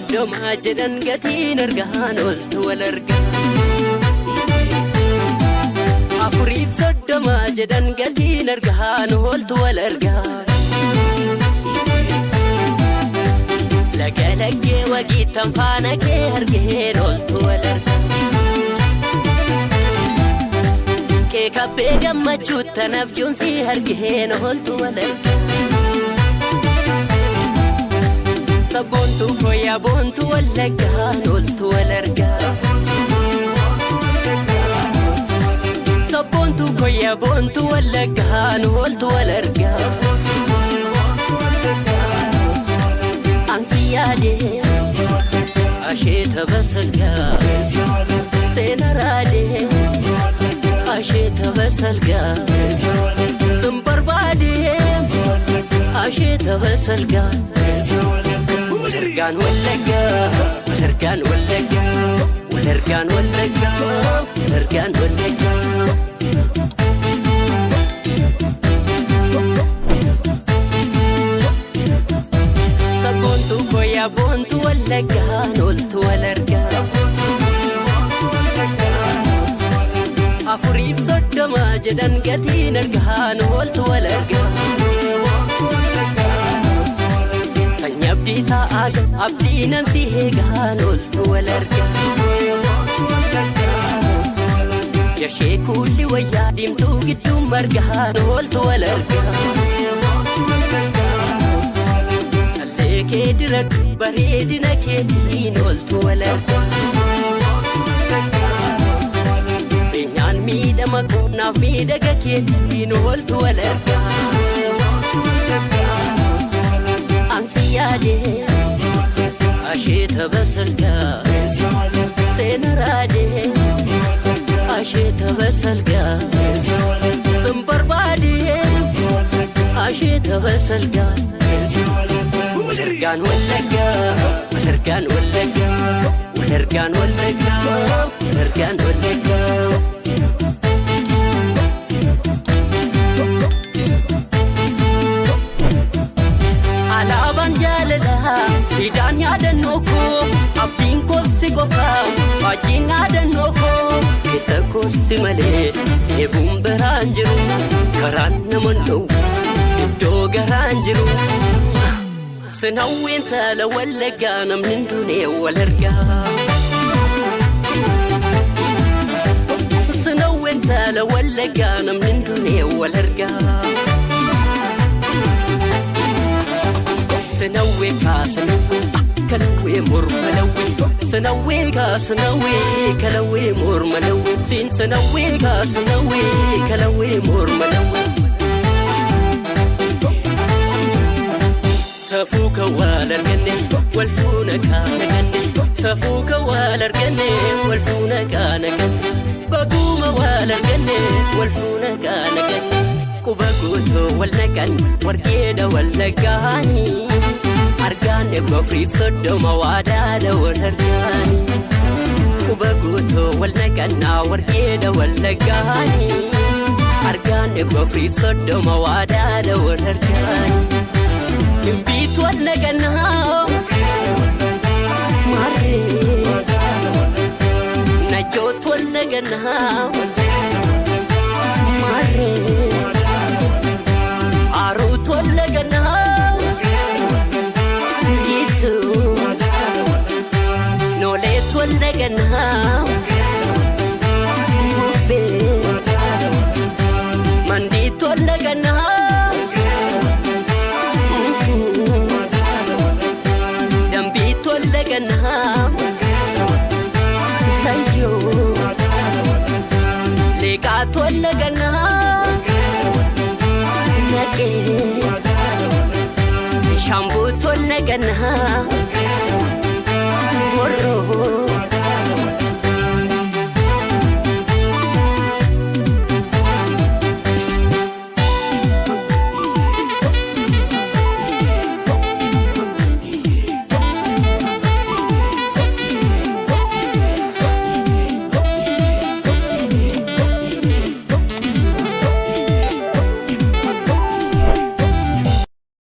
30 jedhan gatiin argaan oltu wal argaa. 34 jedhan gatiin argaan oltu wal argaa. Laga laggee wagiittan faana kee argeen oltu wal argaa. Keekabbee gammachuuttan abjuun si argeen oltu wal argaa. Sabboontuu koyyaa boontuu wallaggaan oltu wal argaa. Sabboontuu koyyaa boontuu wallaggaan oltu wal argaa. Ansi yaadee asheeta basalgaa seena raadee asheeta basalgaa sun barbaadee asheeta basalgaa. Walargaan wallaggaa walargaan wallaggaa walargaan wallaggaa walargaan wallaggaa. Sabboontuu koyyaa boontuu wallaggaan oltu wal argaa. 34 jedhan gatiin argaan oltu wal argaa. Sanyii abdii sa'aaga abdii namsi eegaan oltu wal argaa. Yashee kuulli wayyaa diimtuu gidduu margaan oltu wal argaa. Callee kee diradhu bareedina keetiin oltu wal argaa. Beenyaan miidhama qonnaaf miidhaga keetiin oltu wal argaa. Ansi yaadee asheeta basalgaa seena raadee asheeta basalgaa sun barbaadee asheeta basalgaa. Walargaan wallaggaa walargaan wallaggaa walargaan wallaggaa walargaan wallaggaa. Alaabaan jaalalaa siidaan yaadannoo koo abdiin koobsi qofaa wajjin yaadannoo koo keessa koobsi malee eebuun biraan jiru karaan nama dhowwu iddoo garaan jiru. Sinawween taala wallaggaa namni hin duune wal argaa. Sinawween taala wallaggaa namni hin duune wal argaa. Sinawwee kaasinawwee kalawwee morma lawwee sinawwee kaasinawwee kalawwee morma lawwee siin sinawwee kaasinawwee kalawwee morma lawwee. Safuu kan wal arganne wal fuuna kaana ganne safuu kan wal arganne wal fuuna kaana ganne baguuma wal arganne wal fuuna kaana ganne quba guutuu wal naqan warqeedha wal naqaanii argaan 34 waadaadha wal argaanii quba guutuu wal naqannaa warqeedha wal naqaanii argaan 34 waadaadha wal argaanii. Imbiitu wal naqannaa maarree najjootu wal naqannaa maarree aaruutu wal naqannaa jiitu nooleetu wal naqannaa bubbee mandiitu wal naqannaa. Sayyoo leeqaatu wal naqannaa naqee shambuutu wal naqannaa.